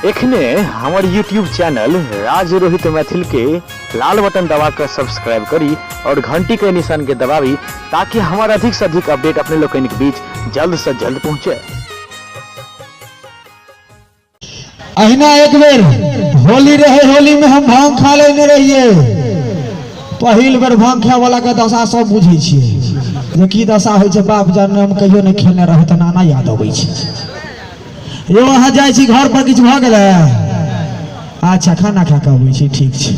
एखने हमर YouTube channel राज रोहित मैथिल के लाल बटन दबा कर सब्सक्राइब करी और घंटी के निशान के दबावी ताकि हमार अधिक से अधिक अपडेट अपने लोगन के बीच जल्द से जल्द पहुंचे। अहिना एक बेर होली रहे, होली में हम भांग खा लेने रहिए। पहिल बेर भांग खाए वाला के दशा सब बुझै छियै जे की दशा होइ छै, बाप जान हम कहियो नहि खेलने रहै तऽ नाना याद अबै छै। यौ अहाँ जाइ छी घर पर, किछु भऽ गेलै? अच्छा खाना खा कऽ अबै छी, ठीक छै।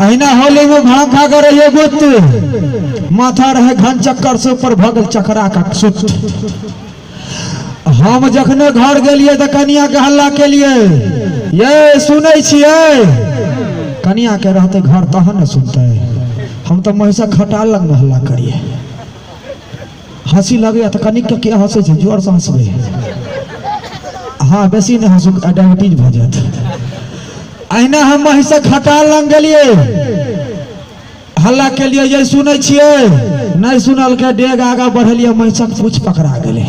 अहिना होली में भांग खा कऽ रहिए गुप्त, माथा रहे घन चक्कर से ऊपर भऽ गेल चकरा कऽ सुत। हम जखने घर गेलियै तऽ कनिया के हल्ला केलियै, ये सुनै छियै? कनिया के रहतै घर तहन ने सुनतै। हम तऽ महिषक खटाल लगमे हल्ला करियै। हँसी लगैया तऽ कनिक के के हँसै छै, जोरसँ हँसबै। हँ बेसी नहि हँसू, डायबिटीज भऽ जायत। अहिना हम महिषक खटाल लग गेलियै, हल्ला केलियै, ये सुनै छियै? नहि सुनलकै। डेग आगाँ बढ़ेलियै, महिषक पूछ पकड़ा गेलै।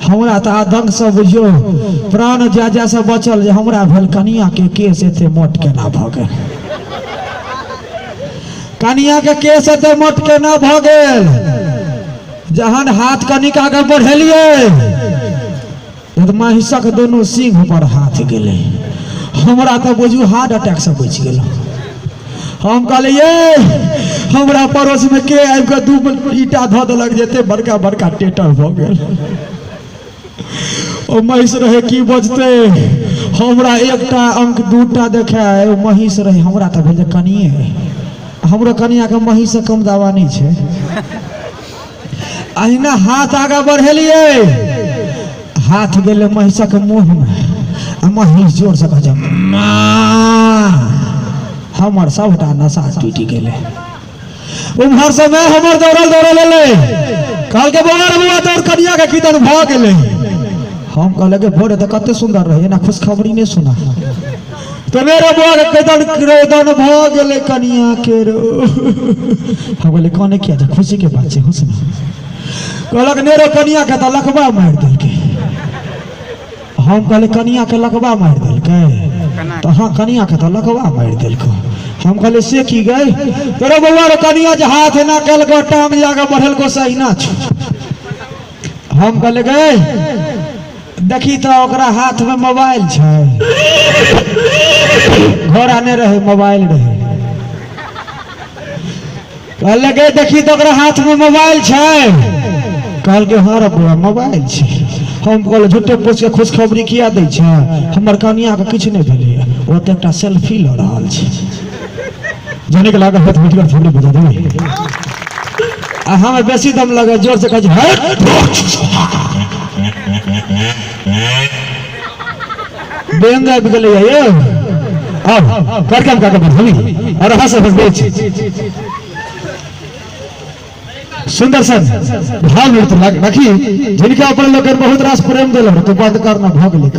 हमरा तऽ आदंकसँ बुझियौ प्राण जा जा से बचल जे हमरा भेल कनिया के केस एते मोट केना भऽ गेल, कनिया के केस एते मोट केना भऽ गेल। जहन हाथ कनिक आगाँ बढ़ेलियै तऽ महिषक दोनों सिंह पर हाथ गेलै। हमरा तऽ बुझू हार्ट अटैक से बचि गेल। हम कहलियै हमरा पड़ोस में के आबि कऽ दू ईटा धऽ देलक जे एते बड़का बड़का टेटर भऽ गेल। ओ महिष रहे की बजतै, हमरा एकटा अंक दूटा देखाय ओ महिष रहे। हमरा तऽ भेल जे कनिए है, हमरो कनियाके महिष से कम दावा नहि छै। अहिना हाथ आगाँ बढ़ेलियै, हाथ गेलै महिषक मुँहमे आ महिष जोर से कहै छै माँ। हमर सबटा नशा टूटि गेलै। उम्हर से माय हमर दौड़ल दौड़ल एलै, कहलकै बौआ रे बौआ तोर कनिया के किदन भऽ गेलै। हम कहलियै कि भोरे तऽ कते सुन्दर रहै, एना खुशखबरी नहि सुना। तऽ मेरे बौआ के किदन रोदन भऽ गेलै कनिया के रो। हम कहलियै कने किया छै, खुशी के बात छै, हँस ना। कहलक नेरो कनिया के तऽ लकबा मारि देलकै। हम कहलियै कनिया के लकबा मारि देलकै? तऽ हँ कनिया के तऽ लकबा मारि देलकै। हम कहलियै से की गई? तोरा बौआ रे कनिया जे हाथ एना केलको, टांग जे आगाँ बढ़ेलको से अहिना छौ। हम कहलियै गई देखी तऽ ओकरा हाथ में मोबाइल छै, घोड़ा नहि रहे मोबाइल रहे। कहलकै गे देखी तऽ ओकरा हाथ में मोबाइल छै। कहलकै हँ रे बौआ मोबाइल छै। हम कहलियै झूठे पूछ के खुशखबरी किया दै छै, हमर कनिया के किछु नहि भेलैए, ओ तऽ एकटा सेल्फी लऽ रहल छै। जाने के लागल होत भोजगर थोड़े बजा देबै। आ हमें बेसी दम लगे, जोर से कहै छै हट। बेंग आबि गेलै यौ। आब कार्यक्रम काका बढ़बी और हंस हंस दै छी सुंदर सन भाव नृत्य रखी, जिनका अपन लोग बहुत रास प्रेम देलक तो बंद करना भऽ गेलै।